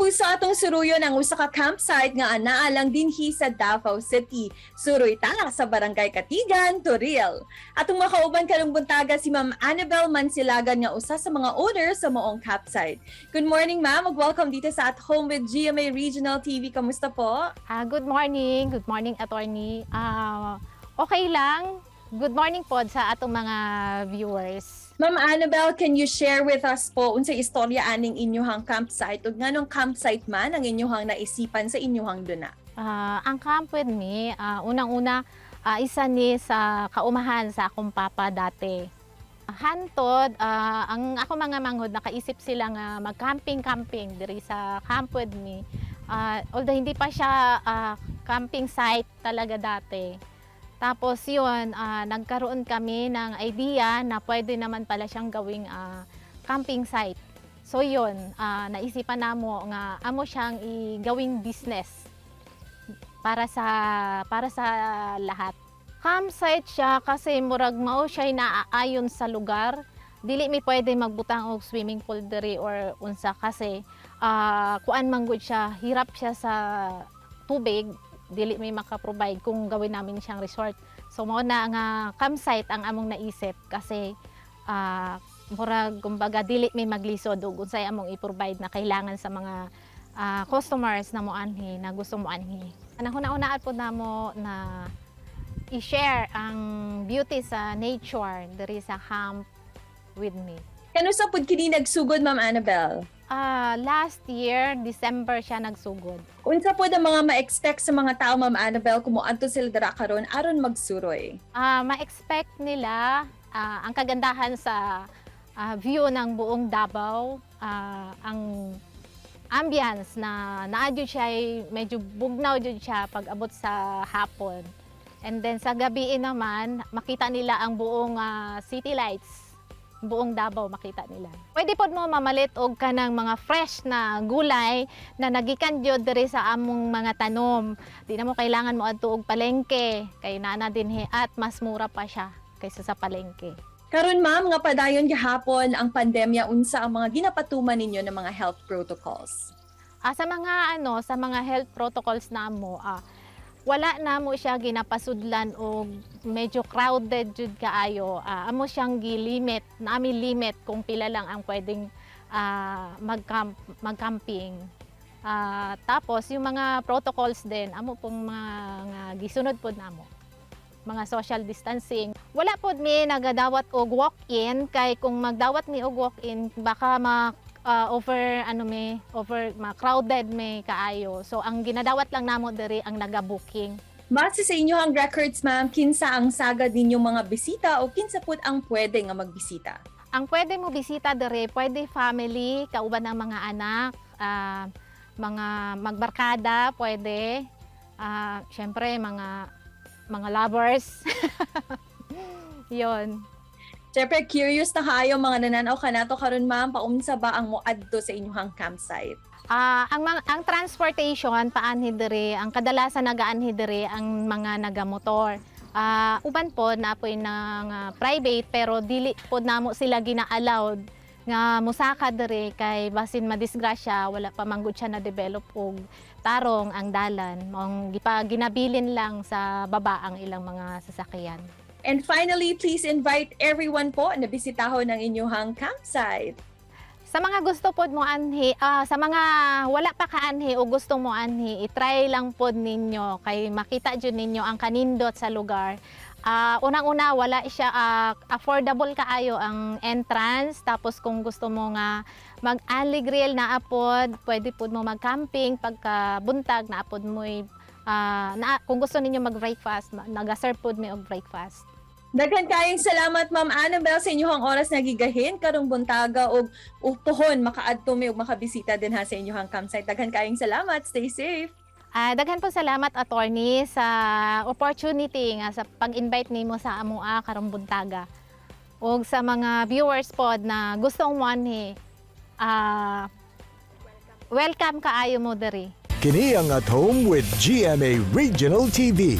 Kapuso, atong suruyon ang usa ka campsite nga anaa lang dinhi sa Davao City. Suroy ta sa Barangay Catigan, Toril. Atong makauban karong buntaga si Ma'am Annabel Mansilagan nga usa sa mga owner sa maong campsite. Good morning, ma'am, ug welcome dito sa At Home with GMA Regional TV. Kamusta po? Good morning. Good morning, attorney. Okay lang. Good morning po sa atong mga viewers. Ma'am Annabel, can you share with us po unsay istorya aning inyuhang campsite ug nganong campsite man ang inyuhang naisipan sa inyuhang duna? Ang Camp With Me, unang-una, isa ni sa kaumahan sa akong papa dati. Hantod, ang ako mga manghod, nakaisip sila nga mag-camping-camping diri sa Camp With Me. Although hindi pa siya camping site talaga dati. Tapos yun, nagkaroon kami ng idea na pwede naman pala siyang gawing camping site. So yun, naisipan namo nga amo siyang i-gawing business para sa lahat. Campsite siya kasi murag mao siya naaayon sa lugar. Dili mi pwede magbutang og swimming pool diri or unsa kasi kuan man gud siya, hirap siya sa tubig, dili mi maka-provide kung gawin namin siyang resort. So mao na nga campsite ang among naisip kasi murag kumbaga dili mi maglisod og unsay among i-provide na kailangan sa mga customers na moanhi, na gusto moanhi. Nahuna-hunaan po namo na i-share ang beauty sa nature diri sa Camp With Me. Kanusa pud kini nagsugod, Ma'am Annabel? Last year, December siya nagsugod. Unsa pod ang mga ma-expect sa mga tao, Ma'am Annabel, kung moadto sila dira karon aron magsuroy? Ma-expect nila ang kagandahan sa view ng buong Davao, ang ambience na naa jud siya ay medyo bugnaw jud siya pag abot sa hapon. And then sa gabi naman, makita nila ang buong city lights, buong Davao makita nila. Pwede pod mo mamalit og kanang mga fresh na gulay na nagikan jud diri sa among mga tanom. Di na mo kailangan mo adto og palengke kay naa na dinhi at mas mura pa siya kaysa sa palengke. Karon, ma'am, nga padayon gihapon ang pandemya, unsa ang mga ginapatuman ninyo ng mga health protocols? Sa mga ano, sa mga health protocols namo, wala na mo siya ginapasudlan og medyo crowded jud kaayo. Amo siyang gilimit, nami limit kung pila lang ang pwedeng mag-camping. Tapos yung mga protocols din, amo pong mga gisunod pod namo. Mga social distancing. Wala pod mi nagadawat og walk-in kay kung magdawat mi og walk-in baka ma over ano mi over ma crowded mi kaayo. So ang ginadawat lang namo diri ang naga-booking. Base sa inyong records, ma'am, kinsa ang sagad ninyong mga bisita o kinsa pud ang pwede nga magbisita? Ang pwede mo bisita diri, pwede family, kauban ng mga anak, mga magbarkada, pwede. Syempre mga lovers. Yon. Siyempre, curious na kaayo mga nananaw kanato karon, ma'am, paunsa ba ang moadto sa inyong campsite? Ang transportation paanhi diri, ang kadalasan nagaanhi diri ang mga nagamotor. Uban po na po ng private pero dili po namo sila gina-allowed nga musaka diri kay basin madisgrasya, wala pa manggud siya na develop og tarong ang dalan. Maong gipa ginabilin lang sa baba ang ilang mga sasakyan. And finally, please invite everyone po na bisitahon ang inyong campsite. Sa mga gusto pod mo anhi, sa mga wala pa kaanhi o gustong mo anhi, i-try lang pod ninyo kay makita jud ninyo ang kanindot sa lugar. Unang-una, wala siya affordable kaayo ang entrance, tapos kung gusto mo nga mag-ali grill naa pod, pwede pod mo mag-camping pagka buntag naa pod mo na, kung gusto ninyo mag-breakfast, naga-serve pod mi og breakfast. Daghan kayong salamat, Ma'am Annabel, sa inyong oras na gigahin karong buntaga ug upuhon makaadto mi ug makabisita din ha sa inyong campsite. Daghan kayong salamat. Stay safe. Daghan po salamat, attorney, sa opportunity nga sa pag-invite nimo sa amoa karong buntaga. Ug sa mga viewers pod na gustong moanhi, welcome kaayo mo diri. Kini ang At Home with GMA Regional TV.